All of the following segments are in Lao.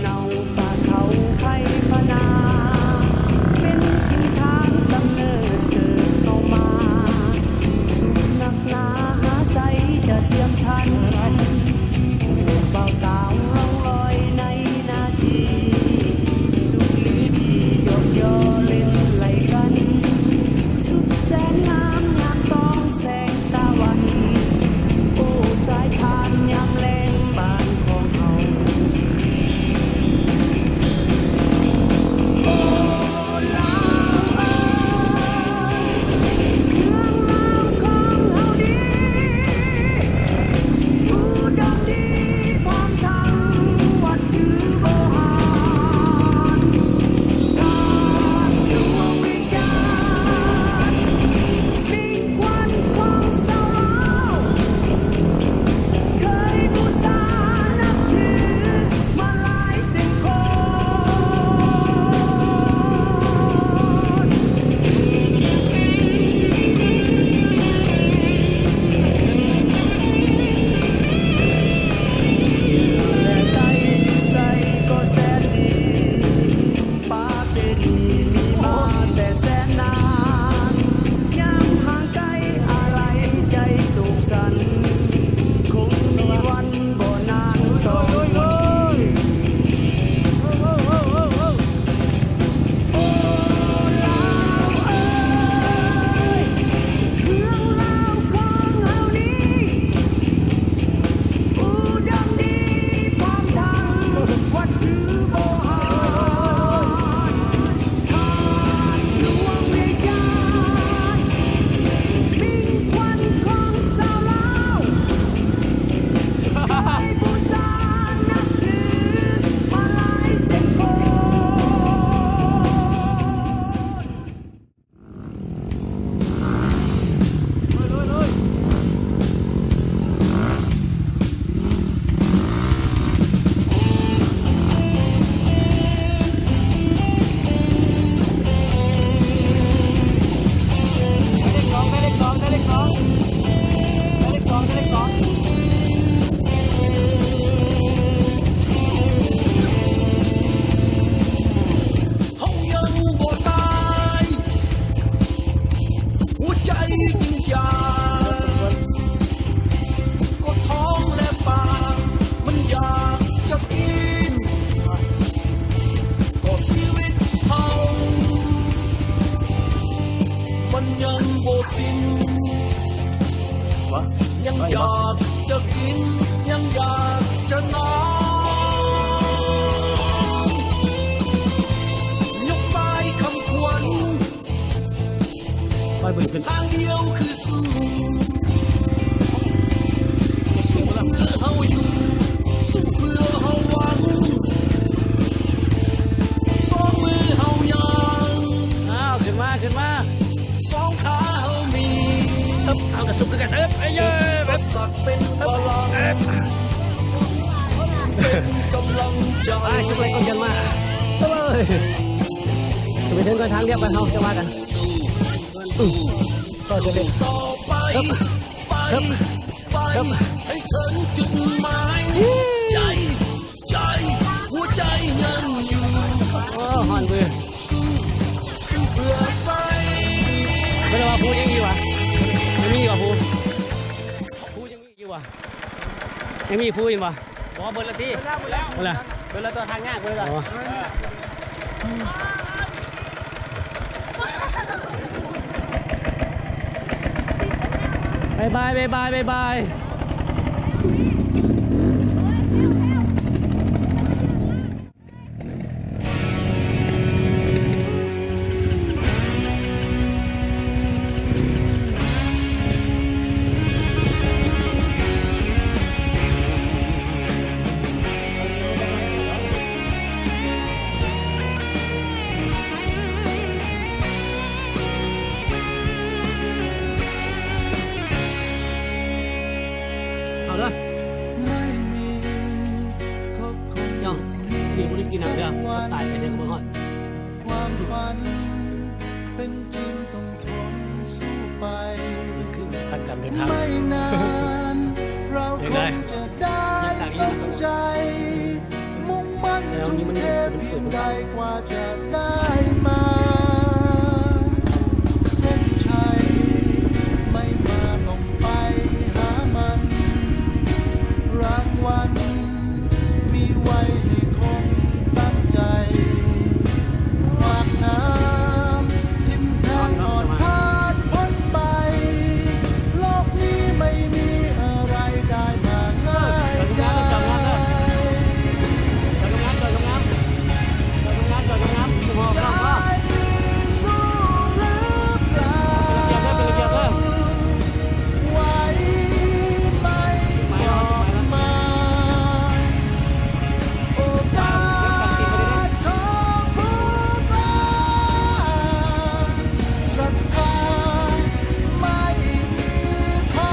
ເນົາປ່າເຂົາໄພພະນາ ເປັນຖິ່ນຖານກຳເນີດເກີດເຮົາມາ ສຸກນັກໜາຫາໃສຈະທຽມທັນ ຜູ້ບ່າວສາວລ່ອງລອຍໃນໜ້າທີ່ ສຸກຫຼືດີຢອກຍໍຫຼິ້ນໄຫຼກັນ ສຸກແສນງາມຍາມຕອງແສງ ຕາວັນ ໂອ້ ສາຍທານຍາມແລງບ້ານຂອງເຮົາ ໂອ້ ລາວເອີຍ ເມືອງລາວຂອງເຮົານີ້ ອຸດົມດີພ້ອມທັງວັດຖຸໂບຮານ ທາດຫຼວງວຽງຈັນ ມີ ຂວັນຂອງຊາວລາວ ເຄີຍບູຊານັບຖືມາຫຼາຍເຊັ່ນຄົນ ເຫື່ອແລະໄຕຢູ່ໃສກໍແສນດີ. ປະເພນີມີມາແຕ່ແສນນານ ຍາມຫ່າງໄກອາໄລໃຈໂສກສັນ ຄົງມີວັນບໍ່ນານຕ້ອງໝົດສິ້ນ ໂອ້ ລາວເອີຍ ເມືອງລາວຂອງເຮົານີ້ ອຸດົມດີພ້ອມທັງວັດຖຸໂບຮານ ທາດຫຼວງວຽງຈັນ ມີຂວັນຂອງຊາວລາວ ເຄີຍບູຊານັບຖືມາຫຼາຍເຊັ່ນຄົນ. ເຮົາຍັງບໍ່ຕາຍ ຫົວໃຈຈຶ່ງຢາກ ກໍທ້ອງແລະປາກມັນຢາກຈະກິນ ກໍຊີວິດເຮົາມັນຍັງບໍ່ສິ້ນ ຍັງຢາກຈະກິນ ຍັງຢາກຈະນອນ ຍົກປ້າຍຄຳຂວັນ ໄປເບິ່ງຂຶ້ນ ທາງດຽວຄືສູ້ ສູ້ເພື່ອເຮົາຢູ່ ສູ້ເພື່ອເຮົາຫວັງ ສອງມືເຮົາຍ່າງ ອ້າວ ຂຶ້ນມາ ຂຶ້ນມາ ສອງຂາເຮົາມີ ເອີບ ເຮົາກະສູ້ຄືກັນ ເອີບ ເອີບ ອຸປະສັກເປັນພະລັງ ເປັນກຳລັງໃຈ ໄປ ຈຸກໄລກ່ອນກັນມາ ເອີຍ ໄປເຖິງກ່ອນທາງລຽບກັນ ເຮົາຈະວ່າກັນ ສູ້ ສູ້ ສູ້ຕໍ່ໄປ ໄປ ໄປ ໃຫ້ເຖິງຈຸດໝາຍ ໃຈ ໃຈ ຫົວໃຈຍັງຢູ່ ໂອ້ ຮ້ອນເວີຍ ສູ້ ສູ້ເພື່ອໄຊ ເພິ່ນວ່າພູຍັງມີຫວາ ຍັງມີຫວາພູ ພູຍັງມີຢູ່ຫວາ ຍັງມີພູຢູ່ຫວາ ບໍ່ ເບິດລະຕິ ເບິດລະ ເບິດລະ ຕົວທາງຍາກເບິດລະ ອໍ ບາຍບາຍ ບາຍບາຍ ບາຍບາຍ. ເອົາເດີ ເຈົ້າ ເດ ບໍ່ໄດ້ກິນນ້ຳເດີ ຕາຍໄປເດີ ບໍ່ຮອດ ຄວາມຝັນເປັນຈິງ ຕ້ອງທົນສູ້ໄປ ຄືກັນເດີ ໄມ່ນານ ເຮົາຄົງຈະໄດ້ສົມໃຈ ມຸ້ງໝັ້ນ ทุ่มเทเพียงใดกว่าจะได้มา เส้นชัยไม่มาต้องไปหามัน รางวัลมีไว้ให้คนตั้งใจ ฝากน้ำทิ่มทางอ่อนผ่านพ้นไป โลกนี้ไม่มีอะไรได้มาง่ายดาย ใช้สู้หรือเปล่า ไหวไหม บอกมา โอกาสของผู้กล้า ศรัทธาไม่มีท้อ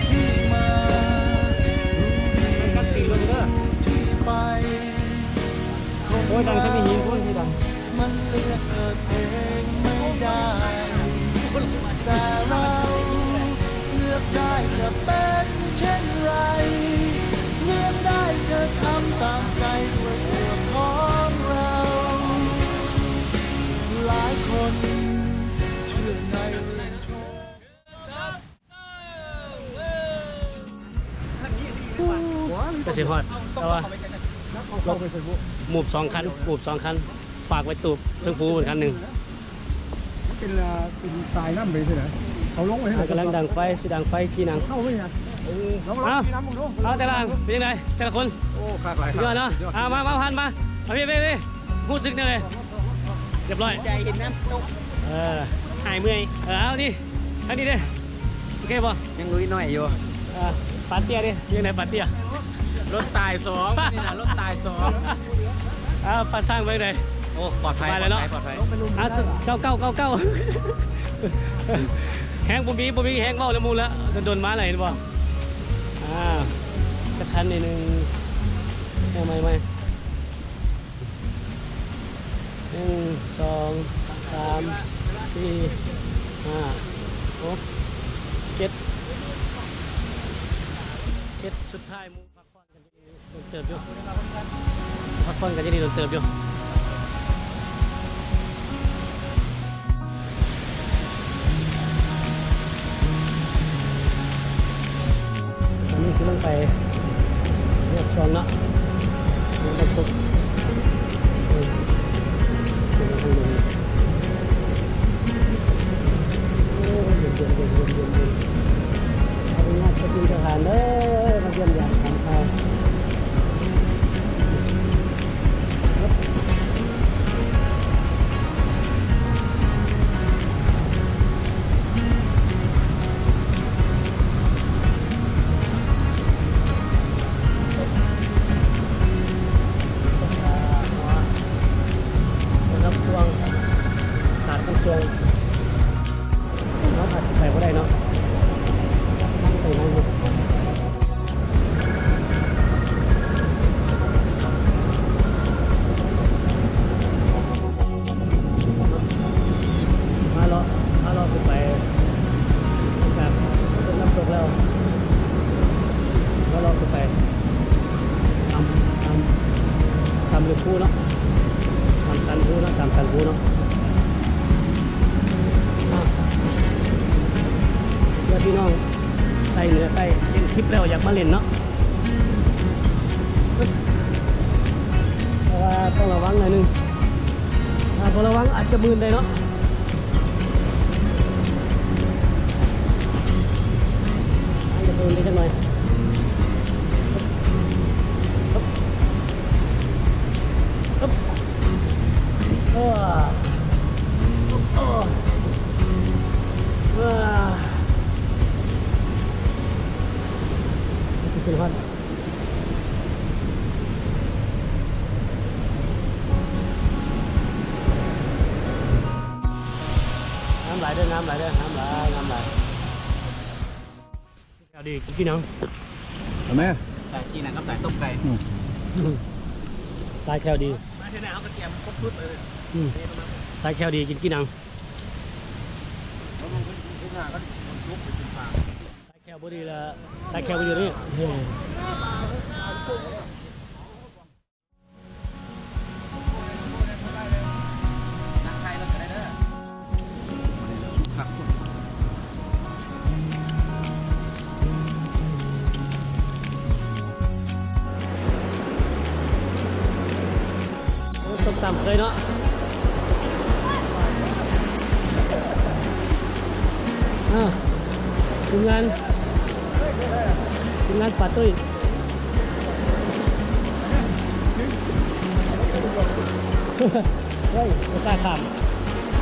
ที่มารู้ดีที่ไป โอ้ย ดังซะมีหินพุ้นที่ดัง มันเลือกเกิดเองไม่ได้ แต่เราเลือกได้จะเป็นเช่นไร เลือกได้จะทำตามใจด้วยตัวของเรา หลายคนเชื่อในเรื่องโชค ก็สิฮอด แต่ว่า หมู่สองคัน หมู่สองคัน ฝากไว้ตูบเทิงภูคันหนึ่ง มันเป็น เอ่อ เป็นสายน้ำไปสินะ เขาลงไปให้ อ่ะ กำลังดังไฟ สิดังไฟ ขี่หนัง เข้าไปนะ เออ ลอง เอา ขี่น้ำมึงดู เอา แต่ละอันเป็นยังไง แต่ละคน โอ้ คักหลาย สุดยอดเนาะ สุดยอด เอา มา มา ผ่านมา เอา พี่ พี่ พี่ รู้สึกยังไง เรียบร้อย ใจเห็นน้ำตก เออ หายเมื่อย เออ เอา นี่ อันนี้เด้ โอเคบ่ ยังลุยน้อยอยู่ อ่า ปาเตี้ยดิ ยังไงปาเตี้ย รถตายสอง นี่นะ รถตายสอง อ่า ปาช่างไปไหน โอ้ ปลอดภัย สบายเลยเนาะ ปลอดภัย ปลอดภัย อ่า เก้าเก้า เก้าเก้า แฮงบ่มี บ่มีแฮงเว้าแล้วหมู่แล้ว โดนๆ มาแล้ว เห็นบ่ อ่า จักคันนิดนึง เอาใหม่ๆ หนึ่ง สอง สาม สี่ ห้า หก เจ็ด เจ็ด สุดท้ายหมู่พักผ่อนกันอยู่นี่โดนเติบอยู่ พักผ่อนกันอยู่นี่โดนเติบอยู่ อันนี้คือลงไปเรียบชองเนาะ ลงไปปุ๊บ เออ เดี๋ยว เดี๋ยว เดี๋ยว เดี๋ยว เดี๋ยว เดี๋ยว ขออนุญาตเช็คอินสถานเด้อ มาเยี่ยมยามถามข่าว สำหรับช่วง ขาดเป็นช่วง เฮาอาจสิไปบ่ได้เนาะ มาเลาะ มาเลาะขึ้นไป จากน้ำตกแล้ว มาเลาะขึ้นไป ตาม ตาม ตามภูเนาะ ตามสันภูเนาะ ตามสันภูเนาะ อ่ะ เพื่อพี่น้องใส่เหนือใส่เห็นคลิปแล้วอยากมาเล่นเนาะ แต่ว่าต้องระวังหน่อยหนึ่ง ถ้าบ่ระวังอาจจะมื่นได้เนาะ อาจจะมื่นได้จักหน่อย เออ เออ เออ ขึ้นฮอด น้ำไหลเด้อ น้ำไหลเด้อ น้ำไหล น้ำไหล เอาดี กินน้ำ เอาไหม สายจีนนะครับ สายต้มไก่ อืม ສາຍແຂ້ວດີ ມາເທື່ອໜ້າເຮົາກໍຕຽມຄົບຊຸດເລີຍ. ອືມ ສາຍແຂ້ວດີກິນກີ່ໜັງ ສາຍແຂ້ວບໍ່ດີລະ ສາຍແຂ້ວບໍ່ດີນີ້. ໂອ້ ສົ້ມຕຳເຄີຍເນາະ. ອ່າ ທີມງານ ທີມງານປາຕຸ້ຍ. ເຮີ້ຍ ບໍ່ກ້າຂ້າມ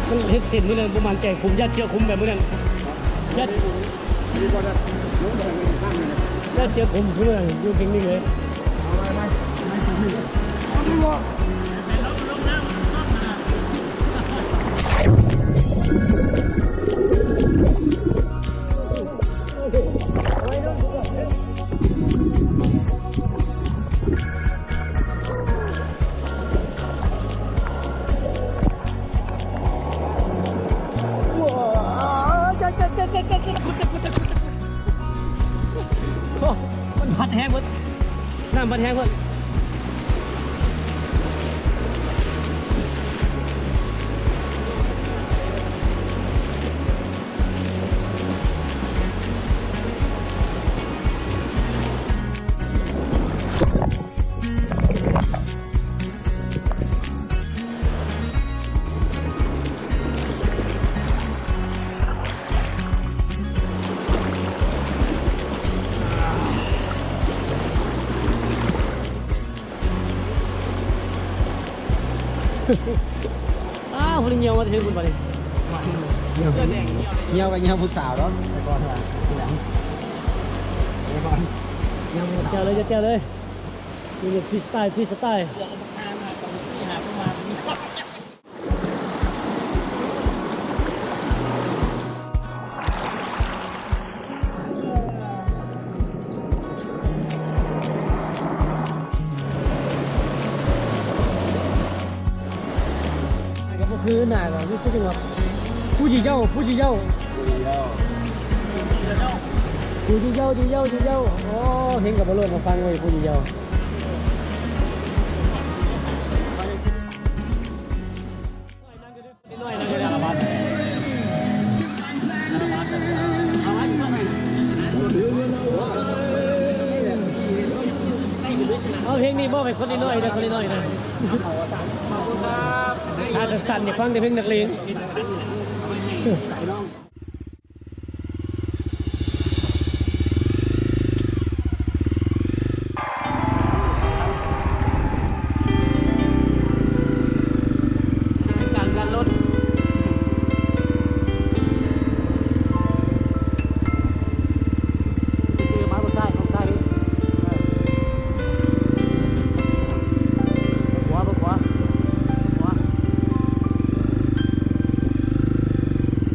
ມັນເຮັດເສັ້ນມື້ນັ້ນບໍ່ໝັ້ນໃຈ ຂຸມ ຢ້ານເຈື່ອຂຸມແບບມື້ນັ້ນ ຢ້ານ ຢ້ານເຈື່ອຂຸມຄືມື້ນັ້ນ ຢູ່ເທິງນີ້ເລີຍ. ໂອ້ ມັນພັດແຮງເບິດ ນ້ຳພັດແຮງເບິດ. ອ້າວ ຄົນຍ່ຽວມາແຕ່ເທິງພຸ້ນບາດນີ້ ຍ່ຽວ ຍ່ຽວກໍຍ່ຽວຜູ້ສາວດອກ ແຕ່ກ່ອນວ່າ ແຕ່ກ່ອນ ຍ່ຽວຜູ້ສາວ ແຈ່ວເລີຍ ແຈ່ວເລີຍ ນີ້ ຟຣີສະຕາຍ ຟຣີສະຕາຍ. ກໍບໍ່ຄືໜ້າກໍຮູ້ສຶກວ່າ ຜູ້ຢີເຍົາ ຜູ້ຢີເຍົາ ຜູ້ຢີເຍົາ ໂອ້ ເຮັງກໍບໍ່ລົງມາຟັງເວີຍ ຜູ້ດີເຍົາ. ເອົາເພງນີ້ມອບໃຫ້ຄົນນ້ອຍໆເດີ ຄົນນ້ອຍໆເດີ ຂາສັ້ນໆ ຢາກຟັງແຕ່ເພງນັກເລງ. ການດັນລົດ ຄືມາເບິ່ງຊ້າຍ ເບິ່ງຊ້າຍ ເບິ່ງຂວາ ເບິ່ງຂວາ ເບິ່ງຂວາ.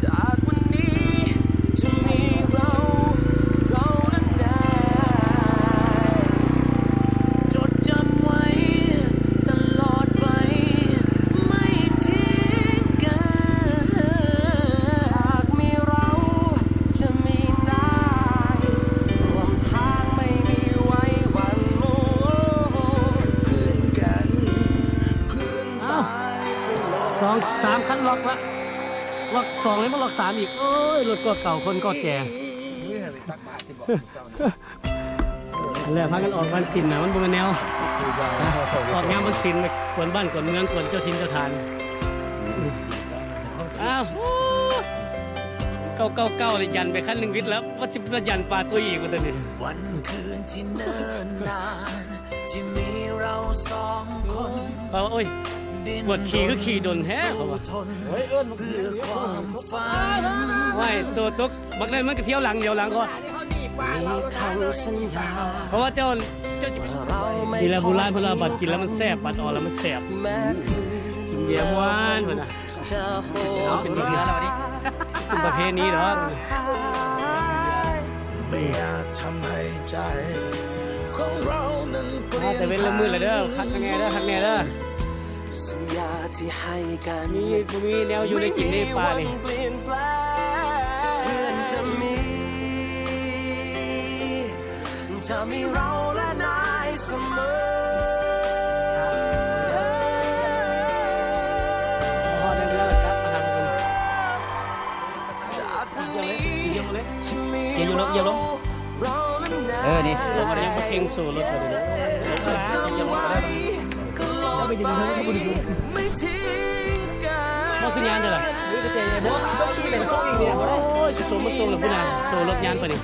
ຈາກວັນນີ້ຈະມີເຮົາ ເຮົານັ້ນໄດ້ ຈົດຈຳໄວ້ຕະຫຼອດໄປ ໄມ່ຖິ້ມກັນ ຫາກມີເຮົາຈະມີນາຍ ຮ່ວມທາງໄມ່ມີໄຫວ້ຫວັ່ນ ຄືນກັນ ຄືນໄປຕະຫຼອດໄປ. ສອງ ສາມຄັນລັອກລະ ລັອກສອງ ແລ້ວມາລັອກສາມອີກ ໂອ້ຍ ລົດກໍເກົ່າ ຄົນກໍແກ່. ແລ້ວພາກັນອອກວັນສິນນະ ມັນບໍ່ແມ່ນແນວ ອອກຍາມວັນສິນ ກວນບ້ານກວນເມືອງ ກວນເຈົ້າຖິ່ນເຈົ້າຖານ. ອ້າວ ເກົ້າເກົ້າເກົ້າ ໄດ້ຢັນໄປຄັນໜຶ່ງວິດແລ້ວ ວ່າຊິມາຢັນປາຕຸ້ຍອີກວ່າຊັ້ນນີ້. ວັນຄືນທີ່ເນີນນານ ທີ່ມີເຮົາສອງຄົນ ເຂົາວ່າ ໂອ້ຍ ປວດຂີ່ຄືຂີ່ດົນແທ້ ເຂົາວ່າ ເຮີ້ຍ ເອີ້ນ ເພື່ອຄວາມຝັນ ໂອ້ຍ ໂຊຕົກ ບັກນັ້ນມັນກໍທຽວຫຼັງ ດຽວຫຼັງກໍ ມີຄຳສັນຍາ ເພາະວ່າເຈົ້າ ເຈົ້າຈະ ນີ້ແຫຼະ ໂບລານເພິ່ນວ່າ ບັດກິນແລ້ວມັນແຊບ ບັດອອກແລ້ວມັນແຊບ ກິນເບຍມ່ວນເພິ່ນນະ ເອົາ ເປັນເບຍແລ້ວນີ້ ເປັນປະເພນີດອກ ບໍ່ຢາກທຳໃຫ້ໃຈ ມາແຕ່ເວັນແລ້ວມື້ແລ້ວເດີ ຄັກແນ່ເດີ ຄັກແນ່ເດີ ມີ ບໍ່ມີແນວຢູ່ໄດ້ກິນໃນປ່ານີ້ ຮອດແລ້ວ ກັບມາຫາເພິ່ນ ຢຽບເລີຍ ຢຽບເລີຍ ຢຽບລົງ ຢຽບລົງ ເອີ ນີ້ ລົງມາແລ້ວ ຍັງບໍ່ເຄັ່ງໂຊລົດເລີຍ ຢຽບລົງມາແລ້ວ ເອົາໄປກິນເທິງ ບໍ່ຄືຍານເດີລະ ໂອ້ຍ ໂຊລົດ ໂຊລົດ ໂຊລົດຍານປານນີ້.